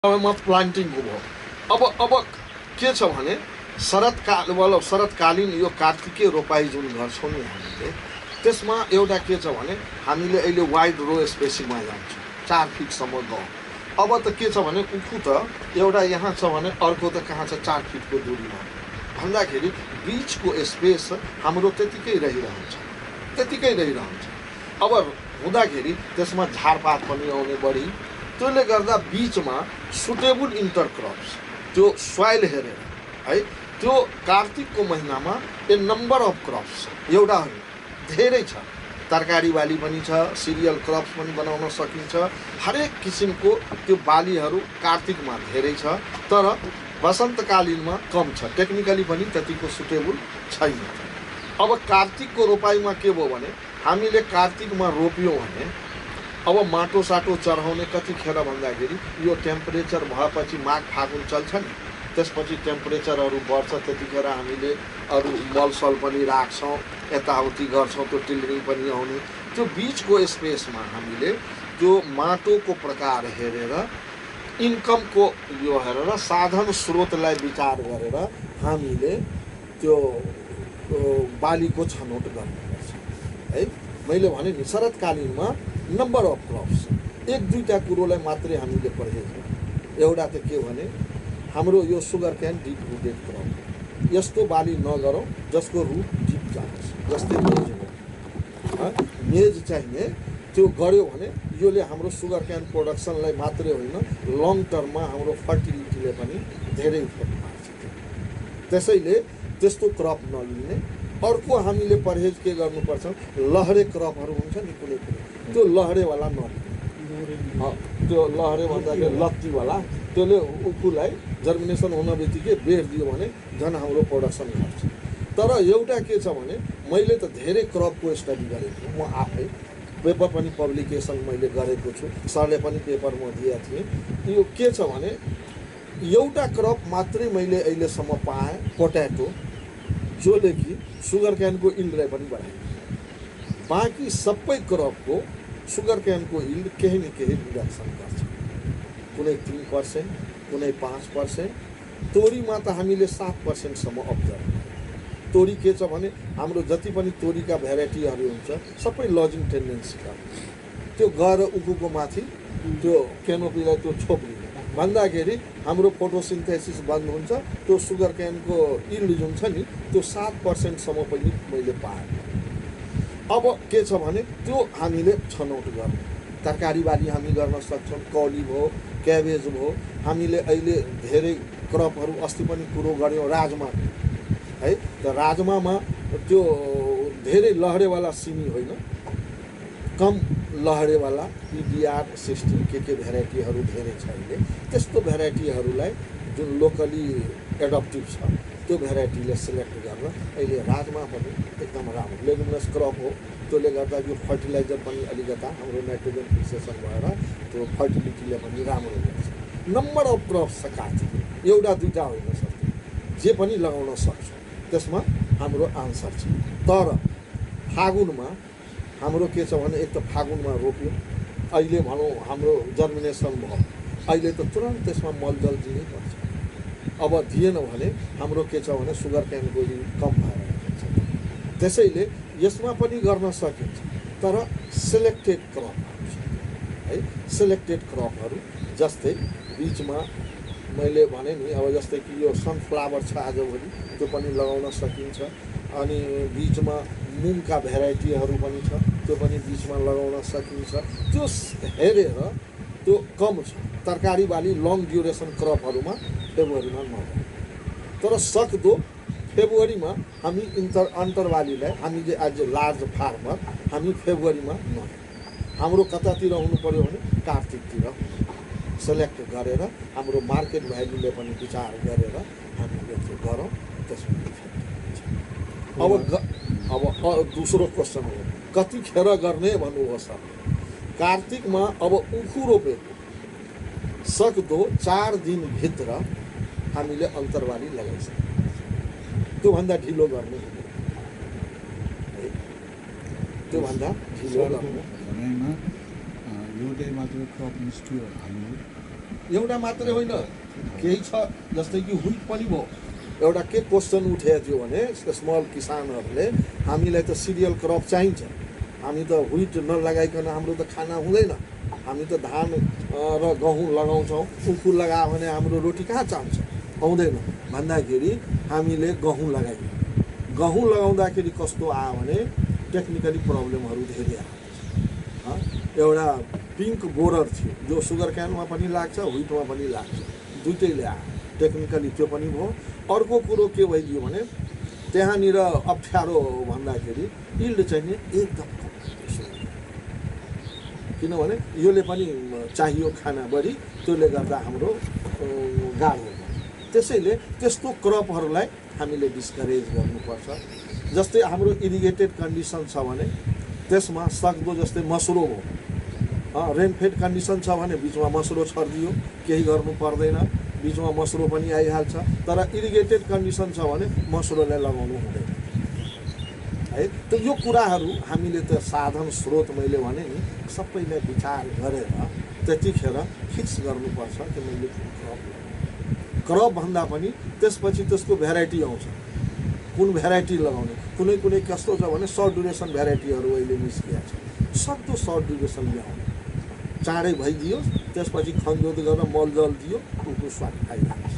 समयमा प्लान्टिङको भयो। अब के छ भने शरतकालीन यो कार्तिकीय रोपाई जुन गर्छौँ नि हामीले, त्यसमा एउटा के छ भने हामीले अहिले वाइड रो स्पेसिङमा जान्छौँ 4 फिटसम्म गयो। अब त के छ भने उखु त एउटा यहाँ छ भने अर्को त कहाँ छ 4 फिटको दूरीमा भन्दाखेरि बिचको स्पेस हाम्रो त्यतिकै रहिरहन्छ। अब हुँदाखेरि त्यसमा झारपात पनि आउने बढी, त्यसले गर्दा बिचमा सुटेबल इन्टरक्रप्स त्यो सोइल हेरेर है, त्यो कार्तिकको महिनामा ए नम्बर अफ क्रप्स एउटा होइन धेरै छ। तरकारी बाली पनि छ, सिरियल क्रप्स पनि बनाउन सकिन्छ। हरेक किसिमको त्यो बालीहरू कार्तिकमा धेरै छ, तर वसन्तकालीनमा कम छ, टेक्निकली पनि त्यतिको सुटेबल छैन। अब कार्तिकको रोपाइमा के भयो भने हामीले कार्तिकमा रोप्यौँ भने अब माटो साटो चढाउने कतिखेर भन्दाखेरि यो टेम्परेचर भएपछि माघ फागुन चल्छ नि, त्यसपछि टेम्परेचरहरू बढ्छ, त्यतिखेर हामीले अरू मलसल पनि राख्छौँ, यताउति गर्छौँ, त्यो टिल्रिङ पनि आउने। त्यो बिचको स्पेसमा हामीले त्यो माटोको प्रकार हेरेर, इन्कमको यो हेरेर, साधन स्रोतलाई विचार गरेर हामीले त्यो बालीको छनौट गर्नुपर्छ है। मैले भने नि शरतकालीनमा नम्बर अफ क्रप्स, 1-2टा कुरोलाई मात्रै हामीले परहेज गर्छौँ। एउटा त के भने हाम्रो यो sugarcane deep rooted crop, यस्तो बाली नगरौँ जसको रुट डिप जाओस्, जस्तै मेज हो। मेज चाहिने त्यो गऱ्यो भने योले हाम्रो सुगर क्यान प्रोडक्सनलाई मात्रै होइन, लङ टर्ममा हाम्रो फर्टिलिटीले पनि धेरै इफेक्ट पार्छ। त्यसैले त्यस्तो क्रप नलिने। अर्को हामीले परहेज के गर्नुपर्छ, लहरे क्रपहरू हुन्छ नि कुनै त्यो लहरेवाला नलिने। त्यो लहरे भन्दाखेरि लत्तीवाला, त्यसले उखुलाई जर्मिनेसन हुन बित्तिकै बेर दियो भने झन् हाम्रो प्रोडक्सन घट्छ। तर एउटा के छ भने मैले त धेरै क्रपको स्टडी गरेको, म आफै पेपर पनि पब्लिकेसन मैले गरेको छु, सरले पनि पेपरमा दिएका थिएँ। यो के छ भने एउटा क्रप मात्रै मैले अहिलेसम्म पाएँ, पोट्याटो, जसले कि सुगर क्यानको इल्डलाई पनि बढायो। बाँकी सबै क्रपको सुगर क्यानको इल्ड केही न केही रिडक्सन गर्छ, कुनै 3%, कुनै 5%। तोरीमा त हामीले 7%सम्म अब्जर्भ। तोरी के छ भने हाम्रो जति पनि तोरीका भेराइटीहरू हुन्छ सबै लजिङ टेन्डेन्सीका, त्यो गएर उखुको माथि त्यो क्यानोपीलाई त्यो छोप्ने भन्दाखेरि हाम्रो फोटोसिन्थेसिस बन्द हुन्छ, त्यो सुगर क्यानको इल्ड जुन छ नि त्यो 7%सम्म पनि मैले पाएँ। अब के छ भने त्यो हामीले छनौट गर्ने। तरकारी बाली हामी गर्न सक्छौँ, कौली भयो, क्याबेज भयो। हामीले अहिले धेरै क्रपहरू, अस्ति पनि कुरो गऱ्यौँ राजमा है, त राजमामा त्यो धेरै लहरेवाला सिमी होइन, कम लहरेवाला PDR 16 के भेराइटीहरू धेरै छ अहिले। त्यस्तो भेराइटीहरूलाई जुन लोकली एडप्टिभ छ त्यो भेराइटीले सिलेक्ट गरेर अहिले राजमा पनि एकदम राम्रो लेगुमिनस क्रप हो। त्यसले गर्दा यो फर्टिलाइजर पनि अलिकता हाम्रो नाइट्रोजन फिक्सेसन भएर त्यो फर्टिलिटीले पनि राम्रो गर्छ। नम्बर अफ क्रप्स छ कार्तिक, 1-2टा होइन सर, जे पनि लगाउन सक्छौँ, त्यसमा हाम्रो आन्सर छ। तर फागुनमा हाम्रो के छ भने एक त फागुनमा रोप्यो, अहिले भनौँ हाम्रो जर्मिनेसन भयो, अहिले त तुरन्त त्यसमा मलजल दिनैपर्छ। अब दिएन भने हाम्रो के छ भने सुगर क्यानको कम भएर जान्छ। त्यसैले यसमा पनि गर्न सकिन्छ, तर सेलेक्टेड क्रपहरू छ है। सेलेक्टेड क्रपहरू जस्तै बिचमा मैले भने नि, अब जस्तै कि यो सनफ्लावर छ आजभोलि, त्यो पनि लगाउन सकिन्छ। अनि बिचमा मुङका भेराइटीहरू पनि छ, त्यो पनि बिचमा लगाउन सकिन्छ। त्यो हेरेर त्यो कम छ। तरकारी बाली लङ ड्युरेसन क्रपहरूमा फेब्रुअरीमा नगरौँ, तर सक्दो फेब्रुअरीमा हामी अन्तरवालीलाई हामी एज ए लार्ज फार्मर हामी फेब्रुअरीमा नगरौँ। हाम्रो कतातिर हुनु पऱ्यो भने कार्तिकतिर सेलेक्ट गरेर हाम्रो मार्केट भ्यालुले पनि विचार गरेर हामीले त्यो गरौँ। त्यसमा अब दोस्रो क्वेसन हो, कतिखेर गर्ने भन्नुभयो सर। कार्तिकमा अब उखु रोपेको सक्दो 4 दिनभित्र हामीले अन्तरवाली लगाइसक्यौँ, त्योभन्दा ढिलो गर्ने हुँदैन, त्योभन्दा ढिलो गर्ने भनेमा यो डे मात्र क्रप निस्क्यो हाम्रो एउटा मात्रै होइन, केही छ जस्तै कि व्हिट पनि भयो। एउटा के क्वेसन उठेको थियो भने स्मल किसानहरूले हामीलाई त सिरियल क्रप चाहिन्छ, हामी त व्हिट नलगाइकन हाम्रो त खाना हुँदैन, हामी त धान र गहुँ लगाउँछौँ, उखु लगायो भने हाम्रो रोटी कहाँ चाल्छ, आउँदैन भन्दाखेरि हामीले गहुँ लगायौँ। गहुँ लगाउँदाखेरि कस्तो आयो भने टेक्निकली प्रब्लमहरू धेरै आयो। एउटा पिङ्क बोरर थियो जो सुगर क्यानमा पनि लाग्छ, व्हिटमा पनि लाग्छ, दुइटैले आयो, टेक्निकली त्यो पनि भयो। अर्को कुरो के भइदियो भने त्यहाँनिर अप्ठ्यारो भन्दाखेरि यिल्ड चाहिँ नि एकदम कम, किनभने यसले पनि चाहियो खाना बढी, त्यसले गर्दा हाम्रो गाह्रो भयो। त्यसैले त्यस्तो क्रपहरूलाई हामीले डिस्करेज गर्नुपर्छ। जस्तै हाम्रो इरिगेटेड कन्डिसन छ भने त्यसमा सक्दो जस्तै मसुरो भयो, रेनफेड कन्डिसन छ भने बिचमा मसुरो छरिदियो, केही गर्नु पर्दैन, बिचमा मसुरो पनि आइहाल्छ। तर इरिगेटेड कन्डिसन छ भने मसुरोलाई लगाउनु हुँदैन है। त यो कुराहरू हामीले त साधन स्रोत मैले भने नि सबैलाई विचार गरेर त्यतिखेर फिक्स गर्नुपर्छ कि मैले क्रप भन्दा पनि त्यसपछि त्यसको भेराइटी आउँछ, कुन भेराइटी लगाउने। कुनै कुनै कस्तो छ भने सर्ट ड्युरेसन भेराइटीहरू अहिले निस्किएको छ, सक्दो सर्ट ड्युरेसन ल्याउने, चाँडै भइदियोस्, त्यसपछि खनजोत गरेर मलजल दियो, उनको स्वाद आइहाल्छ।